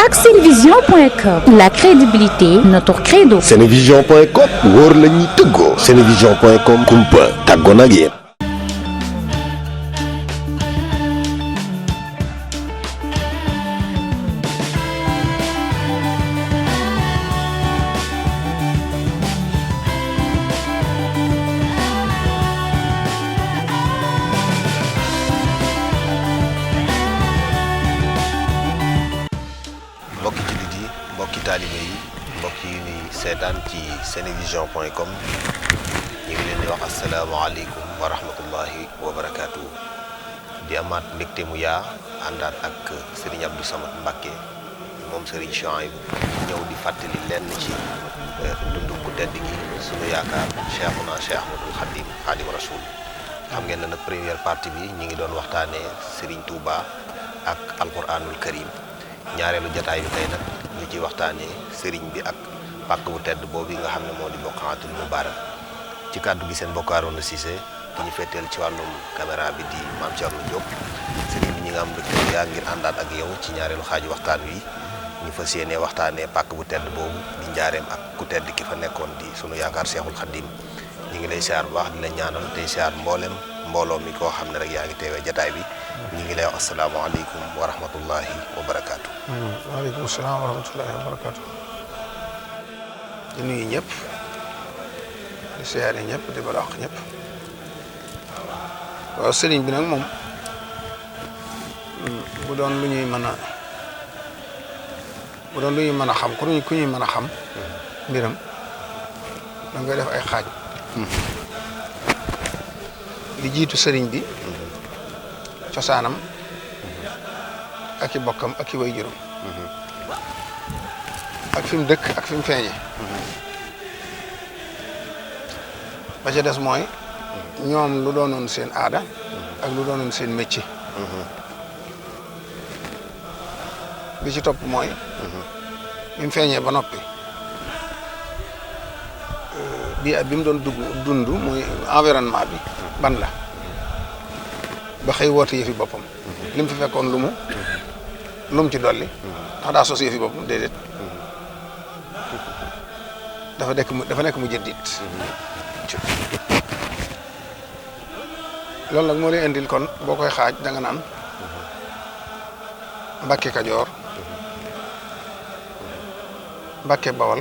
ak Senevision.com, la crédibilité notre credo. Senevision.com wóor la ñuy tëggoo. Senevision.com kumpa tàggoo na ak yéen. mbokki jullit yi mbokki taalibe yi mbokki yi ni seetaan ci Senevision.com ñu ngi leen di wax asalaamaaleykum wa rahmatullahi wa barakaatu. di amaat mbégte mu yaa àndaat ak Serigne Abdou Samad Mbacké moom Serigne Chouaïb ñëw di fàttali lenn ci dundu ku tedd gi sunu yaakaar Cheikhuna Cheikh Ahmadul Khadim Khadim Rasoul. xam ngeen ne nag première partie bi ñu ngi doon waxtaanee Serigne Touba ak alquranul karim. ñaareelu jataay bi tey nag ñu ciy waxtaanee sëriñ bi ak pàkk bu tedd boobu nga xam ne moo di Boqatul Mubarak ci kàddu gi seen bokk Arouna Cissé ki ñu fetteel ci wàllum caméra bi di Mame Thierno Diop sëriñ bi ñi nga am mbégte yaa ngir àndaat ak yow ci ñaareelu xaaju waxtaan wi ñu fas yéenee waxtaanee pàkk bu tedd boobu di njaareem ak ku tedd ki fa nekkoon di sunu yaakaar Cheikhul Khadim ñu ngi lay siyaar bu baax di la ñaanal tey siyaar mbooloo mi koo xam ne rek yaa ngi teewee jataay bi ñu ngi lay wax asalaamaaleykum wa rahmatullahi wa barakaatu. waaleykum salaam wa rahmatullahi wa barakaatu. di nuyu ñëpp di siyaare ñëpp di balaax ñëpp. waaw sëriñ bi nag moom bu doon lu ñuy mën a xam ku ñuy mën a xam mbiram da ngay def ay xaaj. li jiitu sëriñ bi cosaanam ak i bokkam ak i way juróom ak fi mu dëkk ak fi mu feeñe ba ca des mooy ñoom lu doonoon seen aada ak lu doonoon seen métier bi ci topp mooy bi mu feeñee ba noppi bi mu doon dund muy environnement bi ban la ba xëy woote yëfi boppam li mu fi fekkoon lu mu ci dolli ndax daa sos yëfi boppam déedéet dafa nekk mu jëddit loolu nag moo lay indil kon boo koy xaaj da nga naan Mbàkke Kajoor Mbàkke Bawal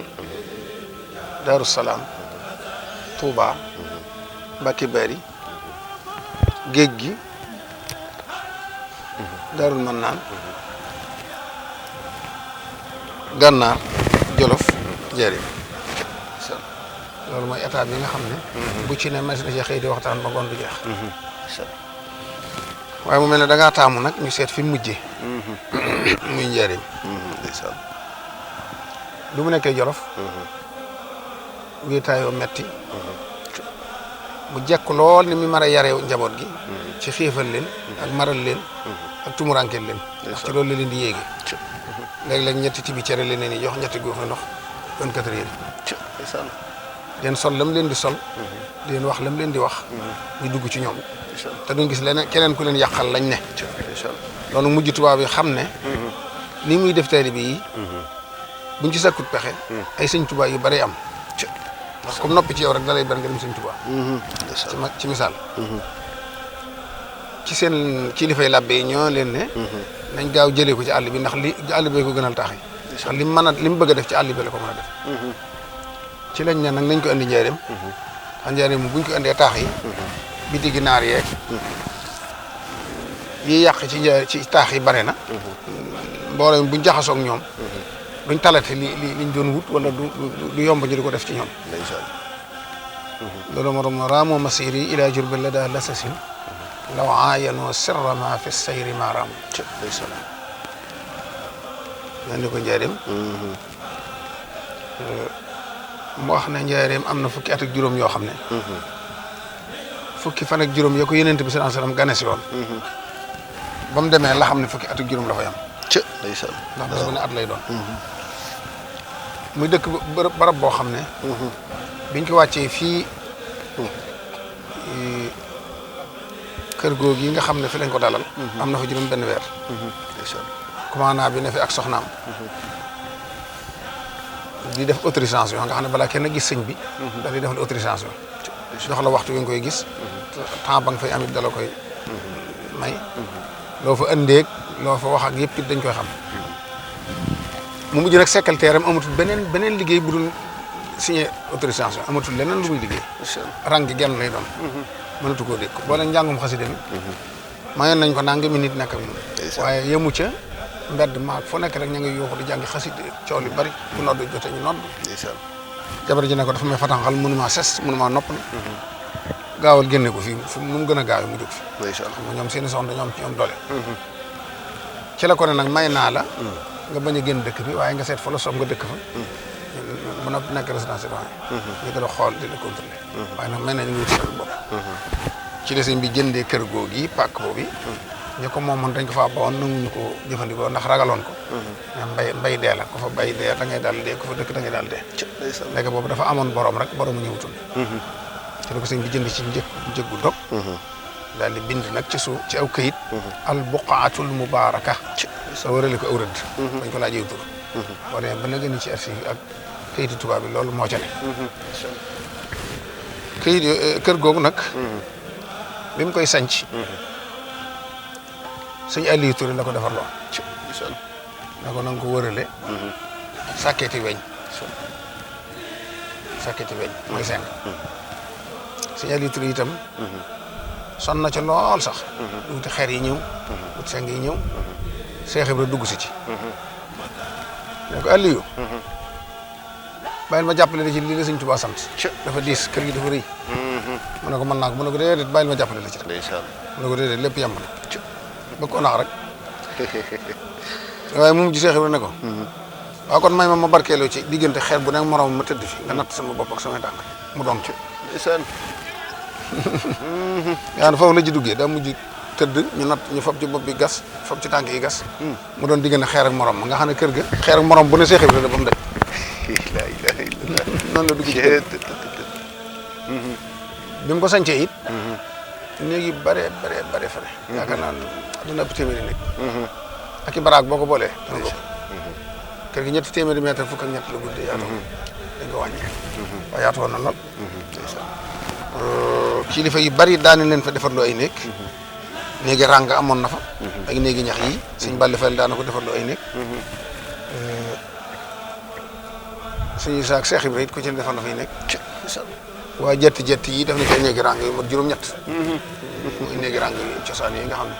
Daaru Salaam Touba Mbàkke Bari géej gi Daarul Mannaan Gànnaar Jolof Njaaréem loolu mooy état bi nga xam ne bu ci ne mas na ci xëy di waxtaan ba ngoon du jeex waaye mu mel ne da ngaa taamu nag ñu seet fi mu mujjee muy Njaaréem du mu nekkee Jolof wéetaayoo metti mu jekk lool ni mi mar a yaree njaboot gi ci xiifal leen ak maral leen ak tumurankeel leen ndax ci loolu la leen di yéege léeg-léeg ñetti tibi cere leen ni jox ñetti góof ndox 24 heures leen sol lam leen di sol di leen wax lam leen di wax ñu dugg ci ñoom te duñ gis leneen keneen ku leen yàqal lañ ne loolu mujj tubaab yi xam ne ni muy def taalibe yi buñ ci sakkut pexe ay sëñ Tuubaa yu bari am ndax comme noppi ci yow rek da lay bar nga dem sëñ Tuubaa ci misaal ci seen kilifay labbe yi ñoo leen ne nañ gaaw jëlee ko ci àll bi ndax li àll bi ko gënal taax yi ndax li mu bëgg a def ci àll bi la ko mën a def ci lañ ne nag nañ ko indi Njaaréem xam Njaaréem buñ ko indee taax yi biti gi naar yeeg yi yàq ci taax yi bare na mbooloo buñ jaxasoog ñoom duñ talati liñ doon wut wala du yomb ñu di ko def ci ñoom loolu moo tax raamoo masiri ila Jurbel la daa lasasin law aayanoo sirra ma fi sayri ma raam ñaan di ko Njaaréem mu wax ne Njaaréem am na fukki at ak juróom yoo xam ne fukki fan ak juróom ya ko Yonent bi sallallahu alayhi wasallam gane si woon ba mu demee la xam ne fukki at ak juróom la fa yam ndax bés bu ne at lay doon muy dëkk barab boo xam ne biñ ko wàccee fii kër googu yi nga xam ne fi lañ ko dalal. am na fa juróom benn weer. commandant bi ne fi ak soxnaam. di def autorisation nga xam ne balaa kenn gis sëñ bi. daal di defal autorisation. jox la waxtu wi nga koy gis. temps ba nga fay amit dala koy may. loo fa ëndeeg loo fa wax ak yëpp it dañ koy xam. mu mujj nag secrétaire am amatul beneen liggéey bu dul signé autorisation amatul leneen lu muy liggéey. rang gi genn lay doon. mënatu koo dégg boo leen njàngum xasida mi. mayoon nañ ko nangami nit nekk ak moom. waaye yemu ca mbedd maag foo nekk rek ña ngi yuuxu di jàngi xasida coow li bari bu nodd jotee ñu nodd. jabar ji ne ko dafa may fatanxal mënuma ses mënuma nopp na. gaawal génne ko fii fu mu gën a gaawee mu jóg fi. xam nga ñoom seen i soxna ñoom ci ñoom doole. ci la ko ne nag may naa la. nga bañ a génn dëkk bi waaye nga seet fa la soob nga dëkk fa. ba noppi nekk résidence citoyenne. ñu gën a xool di la contrôler. waaye nag may nañu wuti seen bopp. ci la sëñ bi jëndee kër googu yi pàkk boobu. ñu ko moomoon dañ ko faa bawoon nanguñu ko jëfandikoo ndax ragaloon ko. mbay dee la ko fa bay dee da ngay daal dee ko fa dëkk da ngay daal dee. léegi boobu dafa amoon borom rek borom mu ñëwutul. ci la ko sëñ bi jënd ci njëggu dog. daal di bind nag ci suuf ci aw këyit. al buqaatul mubaaraka. sa wërale ko aw rëdd. bañ ko laajee tur. boo demee ba nag ci archive ak këyiti tubaab bi loolu moo ca ne. këyit kër googu nag. bi mu koy sanc. sëñ Aliou Touré la ko defar loo. na ko na nga ko wërale. sàkketi weñ. sàkketi weñ mooy seng. sëñ Aliou Touré itam. son na ca lool sax. wuti xeer yi ñëw. wuti seng yi ñëw. Seex Ibra dugg si ci. ne ko Aliou. bàyyil ma jàppale la ci lii la sëñ Tuubaa sant. dafa diis kër gi dafa rëy. mu ne ko mën naa ko mu ne ko déedéet bàyyil ma jàppale la ci rek. mu ne ko déedéet lépp yemb na. bëgg ko nax rek. waaye mu mujj Seex Ibra ne ko. waaw kon may ma barkeeloo ci diggante xeer bu nekk morom ma tëdd fi nga natt sama bopp ak samay tànk mu doon ci. yaa foofu la ci duggee daa mujj tëdd ñu natt ñu fab ci bopp bi gas fab ci tànk yi gas. mu doon diggante xeer ak morom ma nga xam ne kër ga. xeer ak morom bu ne Seex Ibra la ba mu daj. la ilaha illallah. noonu la dugg ci kër bi mu ko sañcee it. néeg yi bare fane. yaakaar naa dina ëpp téeméeri néeg. ak i baraag boo ko boolee. dana ko kër gi 3 téeméeri mètre fukk ak ñett la guddee yaatoo. dañ ko wàññi. waaye yaatoo na lool. kilifa yu bari daane leen fa defarloo ay néeg. néegi ràng amoon na fa. ak néegi ñax yi. Sëñ Balla Fall daana ko defarloo ay néeg. suñu saak Seex Ibra it ko ci defar na fay nekk. waa jetti yi def na ci ay néegi ràng yu mat juróom-ñett. muy néegi ràng yu cosaan yi nga xam ne.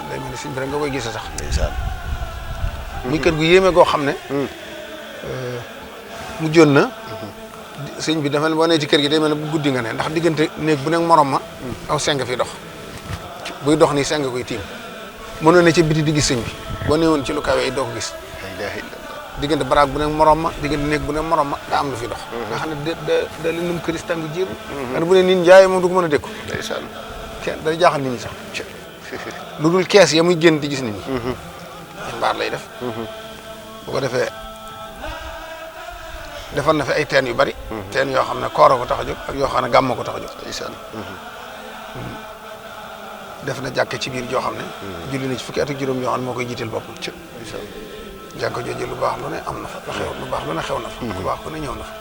day mel ni sëñ bi rek nga koy gisee sax. muy kër gu yéeme goo xam ne. mujjoon na. sëñ bi dafa boo nee ci kër gi day mel ne bu guddi nga ne ndax diggante néeg bu nekk morom ma. aw seng fi dox. buy dox nii seng koy tiim. mënoon na ci biti di gis sëñ bi boo neewoon ci lu kawe yi doo ko gis. diggante baraag bu nekk morom ma diggante néeg bu nekk morom ma daa am lu fi dox. nga xam ne da lëndëm këris tàng jéem. xam ne bu ne nit njaay moom du ko mën a dékku. kenn day jaaxal nit ñi sax. lu dul kees ya muy génn di gis nit ñi. mbaar lay def. bu ko defee defar na fi ay teen yu bari. teen yoo xam ne koor ko tax a jóg ak yoo xam ne gàmm ko tax a jóg. def na jàkk ci biir joo xam ne. julli na ci fukki at ak juróom yoo xam ne moo koy jiital boppam. jàkka jooju lu baax lu ne am na fa lu baax lu ne xew na fa. lu baax ku ne ñëw na fa.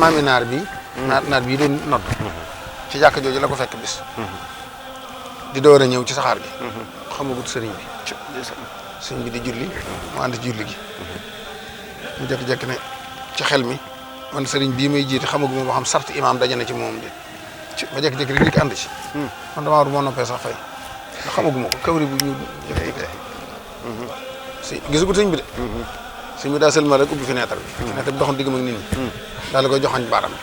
maami naar bi. naar bii doon nodd. ci jàkka jooju la ko fekk bis. di door a ñëw ci saxaar gi. xamagut sëriñ bi. sëriñ bi di julli mu ànd ci julli gi. mu jékki-jékki ne ci xel mi man sëriñ bii may jiite xamaguma boo xam sart imaam daje na ci moom de. ma jékki-jékki rek di ànd ci. man damaa war moo noppee sax fay. ndax xamaguma ko kawri bu ñu si gisu ko sëñ bi de. sëñ bi daa seulement rek ubbi fenêtre bi. fenêtre bi doxoon diggam ak nit ñi. daal di koy joxoñ baaram bi.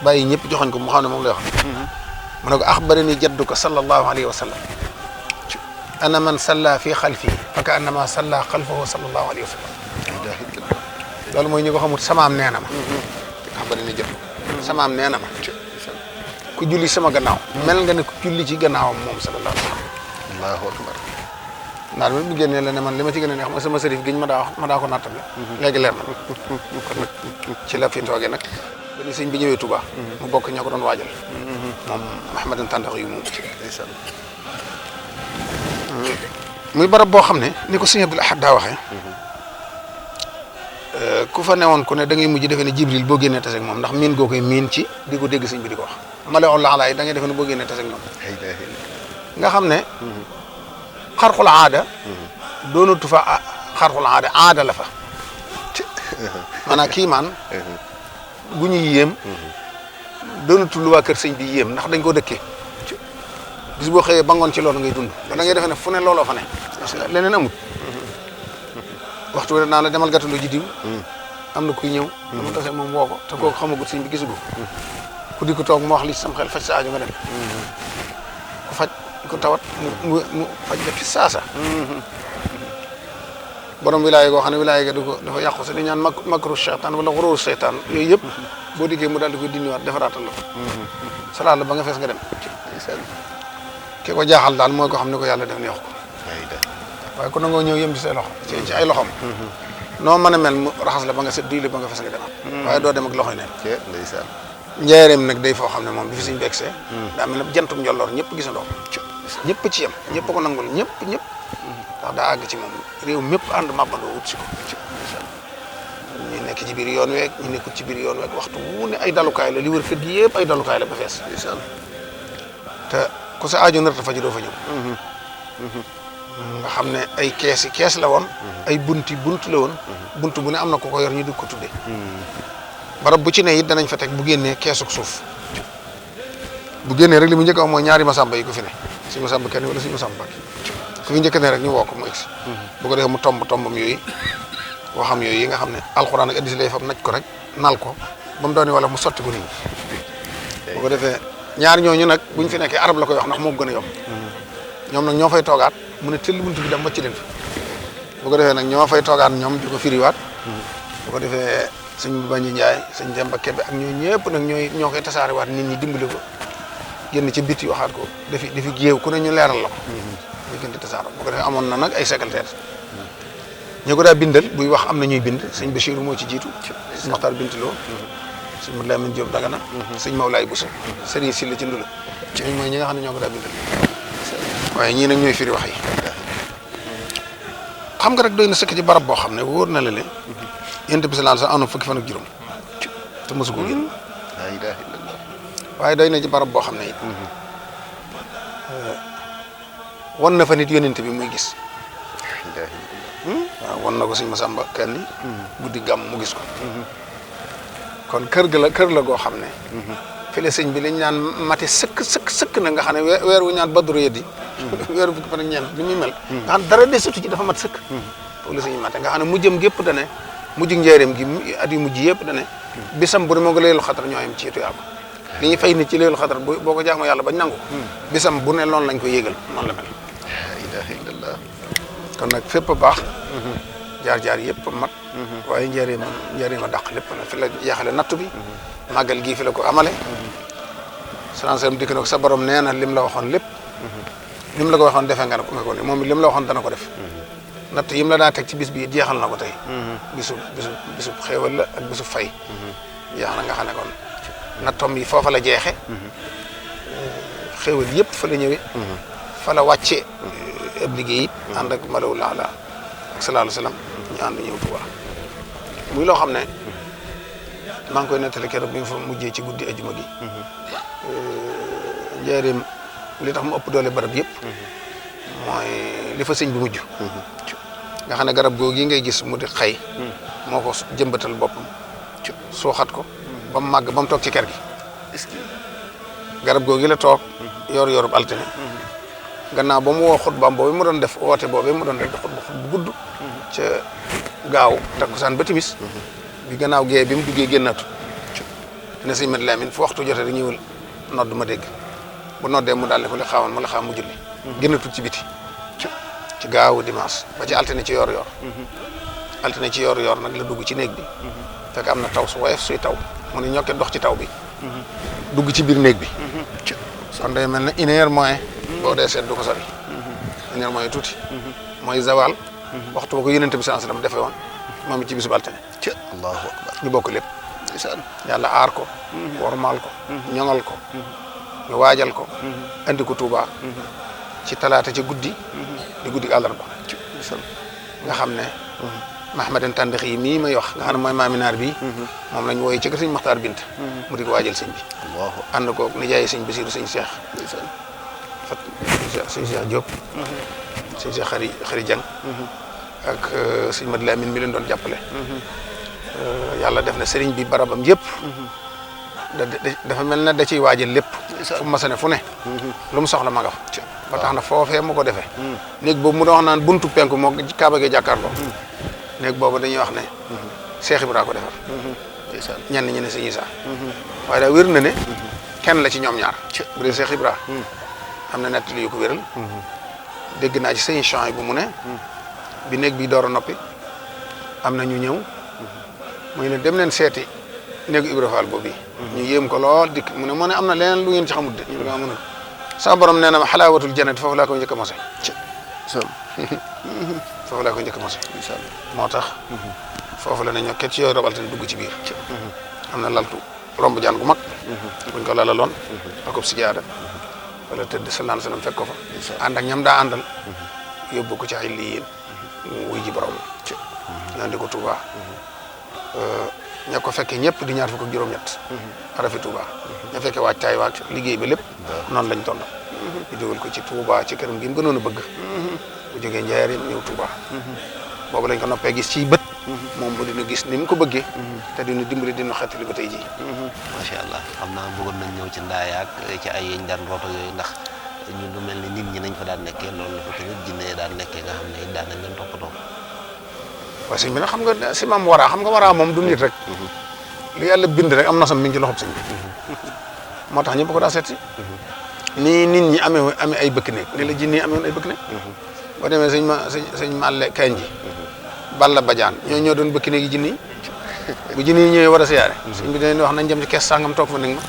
bàyyi ñëpp joxoñ ko mu xam ne moom lay wax. mu ne ko axbarani jadduka sallallahu alayhi wa sallam. ana man salla fi xalfi fa ka annama salla xalfahu sallallahu alayhi wa sallam. loolu mooy ñi ko xamut samaam nee na ma. axbarani jadduka samaam nee na ma. ku julli sama gannaaw. mel nga ne ku julli ci gannaawam moom sallallahu alayhi wa sallam. allahu akbar. ndaal mi bu génnee la ne man li ma ci gën a neex mooy sama sërif giñ ma daa ko nattale léegi leer na kon nag ci la fi toogee nag ba ni sëñ bi ñëwee Touba mu bokk ña ko doon waajal moom Mahamadan Tàndax yu moom muy barab boo xam ne ni ko sëñ Abdul Ahad daa waxee ku fa newoon ku ne da ngay mujj defee ne Jibril boo génnee tase ak moom ndax miin goo koy miin ci di ko dégg sëñ bi di ko wax malewoon laxalaay da ngay defee ne boo génnee tase ak ñoom nga xam ne xarxul aada doonatu fa xarxul aada la fa maanaam kii maan gu ñuy yéem doonatu lu waa kër sëñ bi yéem ndax dañ koo dëkkee bis boo xëyee ba ngoon ci loolu ngay dund ba da ngay defee ne fu ne looloo fa ne leneen amut waxtu wi naa la demal gàttaloo ji diw am na kuy ñëw dama tase moom woo ko te kooku xamagut sëñ bi gisugu ku di ko toog mu wax li sam xel faj sa aajo nga dem ku faj ko tawat mu faj la fi saasa borom wilaaya goo xam ne wilaaya ga dafa yàqu si di ñaan makru seytaan wala xuróoru seytaan yooyu yëpp boo diggee mu daal di koy dindiwaat defaraatal la ko salaat la ba nga fees nga dem ki ko jaaxal daal mooy ko xam ne ko yàlla def neexu ko waaye kon nangoo ñëw yem ci say loxo ci ay loxom noo mën a mel mu raxas la ba nga set duy la ba nga fees nga dem waaye doo dem ak loxoy neen njaareem nag day foo xam ne moom bi fi suñ begsee daa mel ne jantum njolloor ñëpp gisandoo ñëpp ci yem ñëpp ko nangul ñëpp ndax daa àgg ci moom réew mépp ànd màbbandoo wut si ko ñu nekk ci biir yoon week ñu nekkul ci biir yoon week waxtu wu ne ay dalukaay la li wër kër gi yëpp ay dalukaay la ba fees te ku sa aajo narta faju doo fa ñëw nga xam ne ay kees la woon ay bunt la woon bunt bu ne am na ko yor ñu di ko tuddee barab bu ci ne it danañ fa teg bu génnee keesuk suuf bu génnee rek li mu njëkk a wax mooy ñaari masamba yi ko fi ne si masamba kenn wala si masamba ku fi njëkk ne rek ñu woo ko mu egsi bu ko defee mu tombam yooyu waxam yooyu yi nga xam ne alxuraan ak hadiis lay fam naj ko rek nal ko ba mu doon wala mu sotti ko nit ñi bu ko defee ñaar ñooñu nag buñ fi nekkee arab la koy wax ndax moo gën a yomb ñoom nag ñoo fay toogaat mu ne tëll buntu bi dem wàcc leen fi bu ko defee nag ñoo fay toogaat ñoom di ko firiwaat bu ko defee sëñ Bañi Njaay sëñ Demba Kebe ak ñooñu ñëpp nag ñoo koy tasaarewaat nit ñi dimbali ko génn ci biti waxaat ko dafi géew ku ne ñu leeral la ko ñu gën di tasaaroo bu ko defee amoon na nag ay secrétaire ñu ko daa bindal buy wax am na ñuy bind sëñ Bachir moo ci jiitu sëñ Maxtaar Bintaloo sëñ Mouhamed Lamine Diop Dagana sëñ Mawlaay Bousso sëriñ Silla ci Ndula ñooñu mooy ñi nga xam ne ñoo ko daa bindal waaye ñii nag ñooy firi wax yi xam nga rek doy na sëkk ci barab boo xam ne wóor na la ne yonent bi sallallahu alayhi wasallam am na fukki fan ak juróom te mosu ko génn waaye doy na ci barab boo xam ne it wan na fa nit yonent bi muy gis waaw wan na ko sëñ Masamba Kanni guddi gàmm mu gis ko kon kër la goo xam ne fi la sëñ bi lañ naan mate sëkk na nga xam ne weer wu ñaan badru yeddi weer fukki fan ak ñeent bi muy mel nga xam ne dara desatu ci dafa mat sëkk foofu la sëñ mate nga xam ne mujjëm gépp dane mujj njëriñ gi at yu mujj yëpp dane bisam bu ne moo ko leelu xatar ñoo yem ci tuyaaba li ñu fay nit ci leelu xatar boo ko jaamoo yàlla bañ nangu bisam bu ne loolu lañ ko yéegal noonu la mel la ilaha illallah kon nag fépp baax jaar yëpp mat waaye njëriñ a dàq lépp nag fi la yaxale nattu bi màggal gii fi la ko amale salaam dikk na ko sa borom nee na lim la waxoon lépp lim la ko waxoon defee nga ko ne moom lim la waxoon dana ko def natt yim la daa teg ci bis bi jeexal na ko tey bisu xéewal la ak bisu fay jeex na nga xam ne kon nattom yi foofa la jeexe xéewal yëpp fa la ñëwee fa la wàcce ab liggéey it ànd ak malaw laala ak salaahu salaam ñu ànd ñëw Tuubaa muy loo xam ne maa ngi koy nettali keroog bi nga fa mujjee ci guddi ajuma gi njaareem li tax mu ëpp doole barab yëpp mooy li fa sëñ bi mujj nga xam ne garab googu yi ngay gis mu di xay moo ko jëmbatal boppam suuxat ko ba mu màgg ba mu toog ci kër gi garab googu la toog yorub altine gannaaw ba mu woo xutbaam boobu mu doon def woote boobu mu doon def xutba bu gudd ca gaaw takkusaan ba timis bi gannaaw gee bi mu duggee génnaatu ne sëñ Madi Lamin fu waxtu jotee rek ñëwul nodd ma dégg bu noddee mu daal ne ko li xaawoon ma la xaam mu julli génnatul ci biti ci gaawu dimanche ba ci altine ci yor altine ci yor nag la dugg ci néeg bi fekk am na taw su woyof suy taw mu ne ñokke dox ci taw bi dugg ci biir néeg bi kon day mel ne une heure moins boo dee seet du ko sori une heure moins tuuti mooy zawal waxtu ba ko yonent bi sallallahu alayhi wasallam defee woon moom it ci bisu altine ci allahu akbar ñu bokk lépp ndeysaan yàlla aar ko wormaal ko ñoŋal ko ñu waajal ko andi ko Touba ci talaata ci guddi di guddi àllarba nga xam ne Mahmadan Tàndaxi yi mii may wax nga xam ne mooy maaminaar bi moom lañ wooyee ci kër sëñ Maxtaar Bint mu di ko waajal sëñ bi ànd ko nijaay sëñ Basiiru sëñ Cheikh fat sëñ Cheikh Diop sëñ Cheikh Xari Jang ak sëñ Mad Lamin mi leen doon jàppale yàlla def na sëriñ bi barabam yëpp dafa mel ne da ciy waajal lépp fu ma sane fu ne lu mu soxla ma nga fa ba tax na foofee mu ko defee néeg boobu mu doon wax naan buntu penku moo kaaba gee jàkkaarloo néeg boobu dañuy wax ne Cheikh Ibra ko defar ñenn ñi ne sëñ Isaa waaye daa wér na ne kenn la ci ñoom ñaar bu dee Cheikh Ibra am na nettali yu ko wéral dégg naa ci sëñ Champs bu mu ne bi néeg bi door a noppi am na ñu ñëw muy ne dem leen seeti néegu Ibra Fall boobu ñu yéem ko lool dikk mu ne am na leneen lu ngeen ci xamul de ñu ne ko mënul sama borom nee na ma xalaawatul jannati foofu laa ko njëkk a mose foofu laa ko njëkk a mose moo tax foofu la ne ñoo ket ci yooyu robal te dugg ci biir am na laltu romb jaan gu mag buñ ko lalaloon akub sijaada wala tëdd sallallahu alayhi wasallam fekk ko fa ànd ak ñam daa àndal yóbbu ko ci ay lii mu wuy ji borom ñoo di ko Touba ña ko fekkee ñëpp di ñaar fukk ak juróom-ñett arafi Touba ña fekkee waajtaay waaj liggéey ba lépp noonu lañ toll ñu jógal ko ci Touba ci këram gi mu gënoon a bëgg bu jógee Njaaréem ñëw Touba boobu lañ ko noppee gis ci bët moom mu dina gis ni mu ko bëggee te dina dimbali dina xettali ba tey ji macha allah xam naa bëggoon nañ ñëw ci ndaayaak ci ay yeñ daan roota yooyu ndax ñun lu mel ni nit ñi nañ fa daan nekkee loolu la fa tamit jinne daan nekkee nga xam ne it daan nañ leen toppatoo waaw sëñ bi nag xam nga si maam waraa xam nga waraa moom du nit rek li yàlla bind rek am nasam mi ngi ci loxob sëñ bi moo tax ñëpp ko daa seet si nii nit ñi amee ay bëkk néeg ni la jinne amee woon ay bëkk néeg boo demee sëñ Malle Kanji Balla Badiane ñoo doon bëkk néeg yi jinne yi bu jinne yi ñëwee war a siyaare sëñ bi dañuy wax nañ jëm ci kees sàngam toog fa nit ma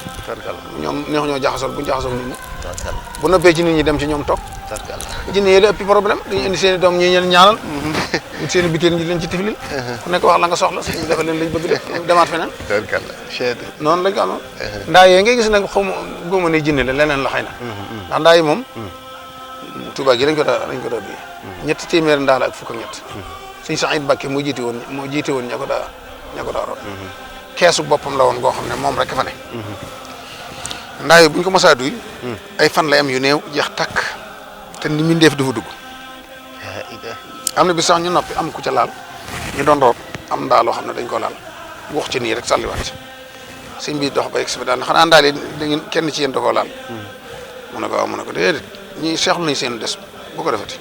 ñoom neex ñoo jaxasool buñu jaxasool nit ñi bu noppee ci nit ñi dem ci ñoom toog jinne yi da ëppi problème dañu indi seen i doom ñi leen ñaanal wut seen i biteel ñi leen ci tiflil ku nekk wax la nga soxla sëñ bi defal leen lañ bëgg def demaat feneen noonu lañ ko amoon ndaa yee ngay gis nag xaw ma góoma ne jinne la leneen la xëy na ndax ndaa yi moom Touba gi lañ ko daa duyee ñetti téeméer ndaa la ak fukk ak ñett sëñ Saïd Bakke moo jiite woon ña ko daa root keesu boppam la woon goo xam ne moom rek fa ne ndaa yi buñ ko mosaa duy ay fan lay am yu néew jeex takk te ni mindeef dafa dugg am na bi sax ñu noppi am ku ca laal ñu doon root am ndaa loo xam ne dañ ko laal wax ci nii rek sàlliwaat sëñ bi dox ba yegg si fa daal xanaa ndaal yi da ngeen kenn ci yéen da koo laal mu ne ko waaw mu ne ko déedéet ñii seexlu nañ seen des bu ko defati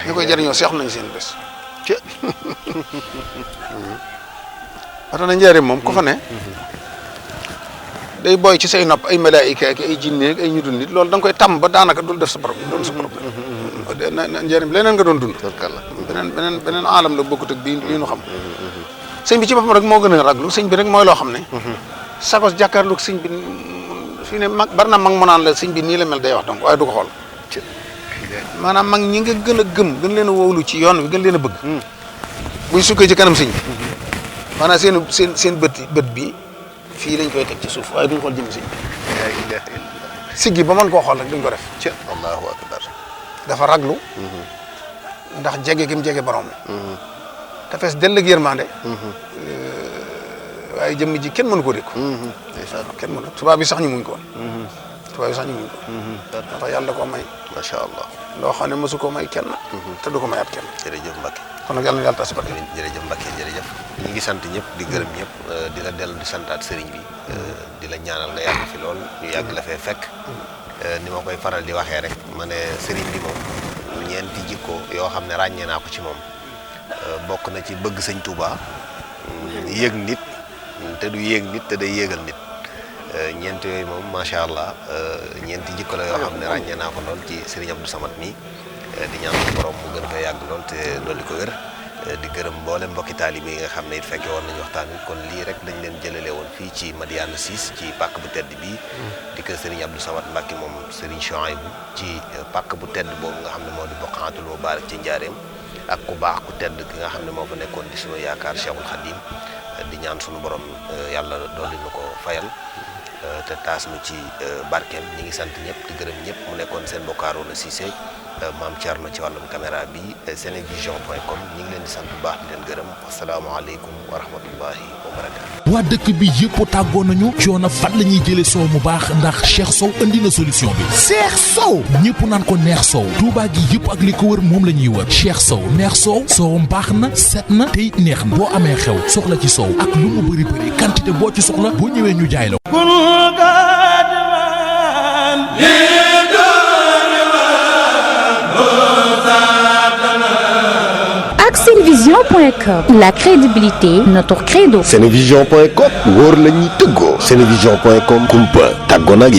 ñu koy jëriñoo seexlu nañ seen des ci wata na njëriñ moom ku fa ne day booy ci say nopp ay malaayika ak ay jinne ak ay ñu dund nit loolu da nga koy tàmm ba daanaka dul def sa borom doon sa borom na njëriñ leneen nga doon dund beneen aalam la bokkut ak bii lii nu xam sëñ bi ci boppam rek moo gën a raglu sëñ bi rek mooy loo xam ne sagos jàkkaarloog sëñ bi fii ne mag bari na mag mu naan la sëñ bi nii la mel day wax donc waaye du ko xool maanaam mag ñi nga gën a gëm gën leen a wóolu ci yoon wi gën leen a bëgg buñ sukkee ci kanam sëñ bi maanaam seen bët bi fii lañ koy teg ci suuf waaye duñ xool jëm sëñ bi siggi ba mën koo xool rek duñ ko def ci allahu akbar dafa raglu ndax jege gi mu jege borom te fees dell ak yërmande waaye jëmm ji kenn mënu ko dékku kenn mënu tubaab bi sax ñu muñ ko woon tubaab bi sax ñu muñ ko moo tax yàlla koo may macha allah loo xam ne mosu koo may kenn te du ko mayaat kenn jërëjëf Mbacke kon nag yàlla na yàlla tas barke jërëjëf Mbacke jërëjëf ñu ngi sant ñëpp di gërëm ñëpp di la dellu di santaat sëriñ bi di la ñaanal nga yàgg fi lool ñu yàgg la fee fekk ni ma koy faral di waxee rek ma ne sëriñ bi moom ñeenti jikko yoo xam ne ràññee naa ko ci moom bokk na ci bëgg sëñ Touba yëg nit te du yéeg nit te day yéegal nit ñeent yooyu moom macha allah ñeenti jikko la yoo xam ne ràññee naa ko lool ci Serigne Abdou Samad mi di ñaan borom mu gën ko yàgg lool te dolli ko wér di gërëm mboolem mbokki taalibe yi nga xam ne it fekke woon nañu waxtaan wi kon lii rek lañ leen jëlale woon fii ci Madiyana 6 ci pàkk bu tedd bii di kër Serigne Abdou Samad Mbacke moom Serigne Chouaïbou ci pàkk bu tedd boobu nga xam ne moo di Boqatul Mubarak ci Njaareem ak ku baax ku tedd ki nga xam ne moo fa nekkoon di sunu yaakaar Cheikhul Khadim di ñaan sunu borom yàlla dolli nu ko fayal te taas nu ci barkeem ñi ngi sant ñëpp di gërëm ñëpp mu nekkoon seen bokkaaroon na Cissé maam Thierno ci wàllum caméra bi senevision.com ñi ngi leen di sant bu baax di leen gërëm asalaamaaleykum wa rahmatullahi wa barakatu. waa dëkk bi yëpp tàggoo nañu coono fan la ñuy jëlee soow mu baax ndax Cheikh Sow indi na solution bi. Cheikh Sow ñëpp naan ko neex soow Touba gi yëpp ak li ko wër moom la ñuy wër Cheikh Sow neex soow soowam baax na set na te it neex na boo amee xew soxla ci soow ak lu mu bëri bëri quantité boo ci soxla boo ñëwee ñu jaay la. Senevision.com, la crédibilité, notre credo. Senevision.com wóor la ñuy tëggoo. Senevision.com kumpa tàggoo nag